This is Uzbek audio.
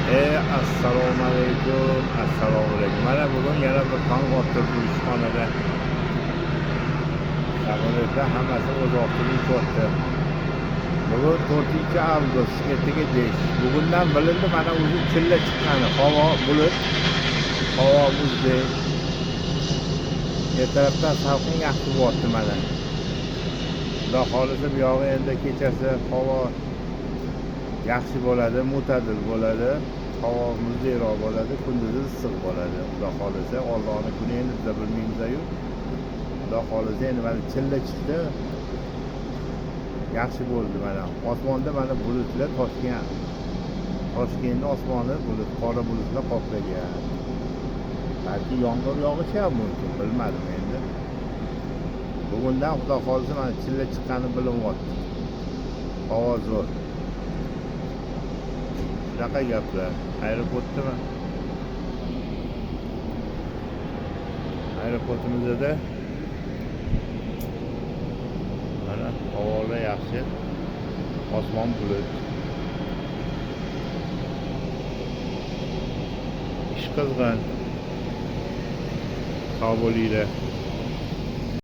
Assalomu alaykum, assalomu alaykum. Mana bugun yana bir tong ottirdi ishxonada. Samolyotda hammasi o'z vaqtida uchyapti. Bugun 4 avgust, ertaga 5. Bugundan bilindi mana o'zi chilla chiqqani. Havo bulut, havo muzdek. Ertalabdan salqin yaxshi bo'lyapti mana. Xudo xohlasa bu yog'i endi kechasi havo yaxshi bo'ladi, mo'tadil bo'ladi. Havo muzdekroq bo'ladi, kunduzi issiq bo'ladi. Xudo xohlasa, Allohning kuni endi biz bilmaymiz-yu. Xudo xohlasa endi mana chilla chiqdi. Yaxshi bo'ldi mana. Osmonda mana bulutlar Toshkent. Toshkentning osmoni bulut, qora bulutlar qoplagan. Balki yomg'ir yog'ishi ham mumkin, bilmadim endi. Bugundan Xudo xohlasa mana chilla chiqqani bilinyapti. Havo zo'r. Shunaqa gaplar. Aeroportdami? Aeroportimizda mana havolar yaxshi. Osmon bulut. Ish qizg'in. Sog' bo'linglar.